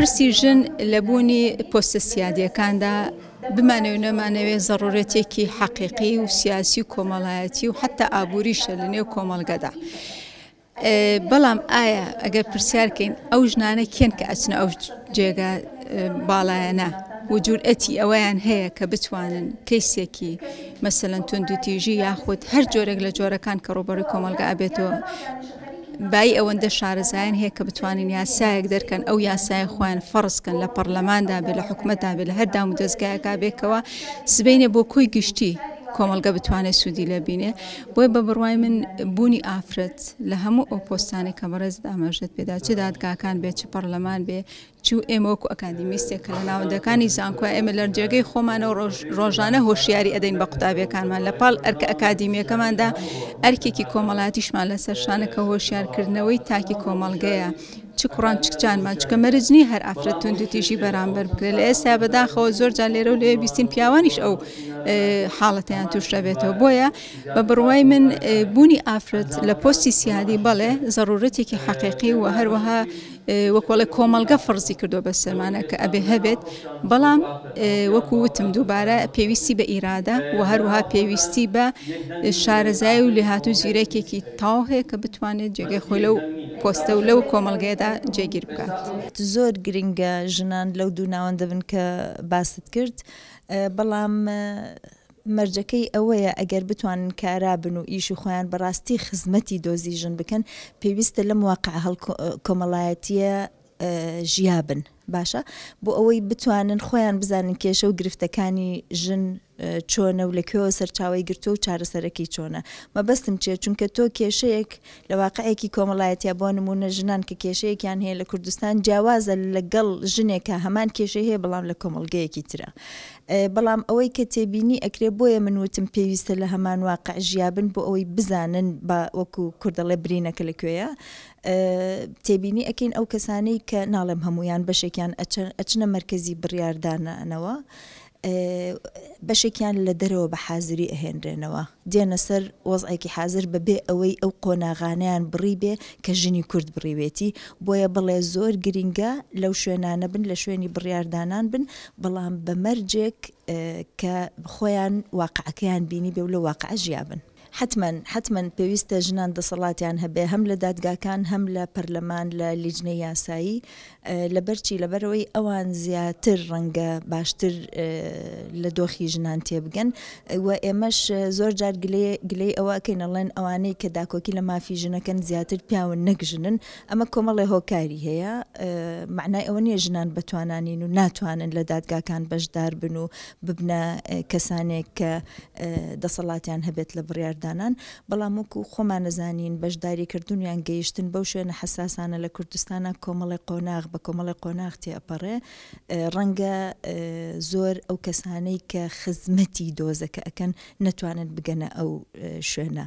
پرسی ژن لە بوونی پۆستە سیادیەکاندا بمانەوێ و نەمانەوێ زەڕورەتێکی حەقیقی و سیاسی و کۆمەڵایەتی و حتا ئابووریشە لە نێو کۆمەڵگەدا. بەڵام ئایا ئەگەر پرسیار کەین ئەو ژنانە کێن کە ئەچنە ئەو جێگا باڵایەنە و جورئەتی ئەوەیان هەیە کە بتوانن کەیسێکی مەسەلەن توندوتیژی یاخود هەر جۆرێک لە جۆرەکان کە ڕوبەڕووی کۆمەڵگا ئەبێتەوە بایی ئەوەندە شارەزایان هەیە کە بتوانن یاسایەک دەرکەن ئەو یاسای خۆیان فەرزکەن لە پەرلەماندا بێ لە حکومەتدا بێ لە هەر دام و دەزگایەکا بێکەوە سبەینێ بۆ کۆی گشتی کۆمەڵگە بتوانێت سوودی لێ بینێ بۆیە بە بڕوای من بوونی ئافرەت لە هەموو ئەو پۆستانێک کە بەڕێزت ئاماژەت پێدا چ دادگاکان بێ چ پەرلەمان بێ چ ئێمە وەکو ئەکادیمیستێک کە لە ناوەندەکانی زانکۆ ئێمە لە جێگەی خۆمانەوە ڕۆژانە هۆشیاری ئەدەین بە قوتابیەکانمان لە پاڵ ئەرکە ئەکادیمیەکەماندا ئەرکێکی کۆمەڵاتیشمان لەسەر شانە کە هۆشیارکردنەوەی تاکی کۆمەڵگەیە چ کوڕان چ کچانمان چکە مەرج نییە هەر ئافرەت توندوتیژی بەرامبەر بکرێت لە ئێستا بەداخەوە زۆر جار لێرە و لەوێ بیستین پیاوانیش ئەو حاڵەتیان توش دەبێتەوە بۆیە بە بڕوای من بوونی ئافرەت لە پۆستی سیادی بەڵێ زەڕورەتێکی حەقیقی و هەروەها وەکوڵێ کۆمەڵگە فەرزی کردو بە سەرمانە کە ئەبێ هەبێت بەڵام وەکو وتم دووبارە پێویستی بە ئیرادە و هەروەها پێویستی بە شارەزای و لێهاتوو زیرەکێکی تاو هەیە کە بتوانێت جێگەی خۆی لەو پۆستە و لەو کۆمەڵگەیەدا جێگیر بکات. زۆر گرنگە ژنان لەو دوو ناوەندە بن کە باست کرد، بەڵام مەرجەکەی ئەوەیە ئەگەر بتوانن کارا بن و ئیشی خۆیان بەڕاستی خزمەتی دۆزی ژن بکەن پێویستە لەم واقعە کۆمەڵایەتیە ژیابن باشە بۆ ئەوەی بتوانن خۆیان بزانن کێشە و گرفتەکانی ژن چۆنە و لە کوێوە سەرچاوەی گرتووە و چارەسەرەکەی چۆنە مەبەستم چیە چونکە تۆ کێشەیەک لە واقعێکی کۆمەڵایەتیا بۆ نمونە ژنان کە کێشەیەکیان هەیە لە کوردستان جیاوازە لەگەڵ ژنێکە هەمان کێشەی هەیە بەڵام لە کۆمەڵگەیەکی ترە بەڵام ئەوەی کە تێبینی ئەکرێ بۆیە من وتم پێویستە لە هەمان واقع ژیابن بۆ ئەوەی بزانن بە وەکو کورد دەڵێ برینەکە لە کوێیە تێبینی ئەکەین ئەو کەسانەی کە ناڵێم هەموویان بەشێکیان ئەچنە مەرکەزی بڕیاردانەوە بەشێکیان لە دەرەوە بە حازری ئەهێنرێنەوە دێنە سەر وەزعێکی حازر بە بێ ئەوەی ئەو قۆناغانەیان بڕیبێ کە ژنی کورد بڕیوێتی بۆیە بڵێ زۆر گرینگە لەو شوێنانە بن لە شوێنی بڕیاردانان بن بەڵام بە مەرجێک کە خۆیان واقعەکەیان بینیبێ و لەو واقعە ژیابن. حەتمەن حەتمەن پێویستە ژنان دەسەڵاتیان هەبێ هەم لە دادگاکان هەم لە پەرلەمان لە لیجنەی یاسایی لەبەرچی لەبەرئەوەی ئەوان زیاتر ڕەنگە باشتر لە دۆخی ژنان تێبگەن و ئێمەش زۆر جار گلەی ئەوە ئەکەین ئەڵێن ئەوانەی کە داکۆکی لە مافی ژنەکەن زیاتر پیاون نەک ژنن ئەمە کۆمەڵێ هۆکاری هەیە مەعنای ئەوە نییە ژنان بەتوانا نین و ناتوانن لە دادگاکان بەشدار بن و ببنە کەسانێک کە دەسەڵاتیان هەبێت لە بڕیاردانان، بەڵام وەکو خۆمان ئەزانین بەشداریکردن یان گەیشتن بەو شوێنە حەساسانە لە کوردستانا کۆمەڵێ قۆناغ بە کۆمەڵێ قۆناغ تێئەپەڕێ، ڕەنگە زۆر ئەو کەسانەی کە خزمەتی دۆزەکە ئەکەن نەتوانن بگەنە ئەو شوێنە.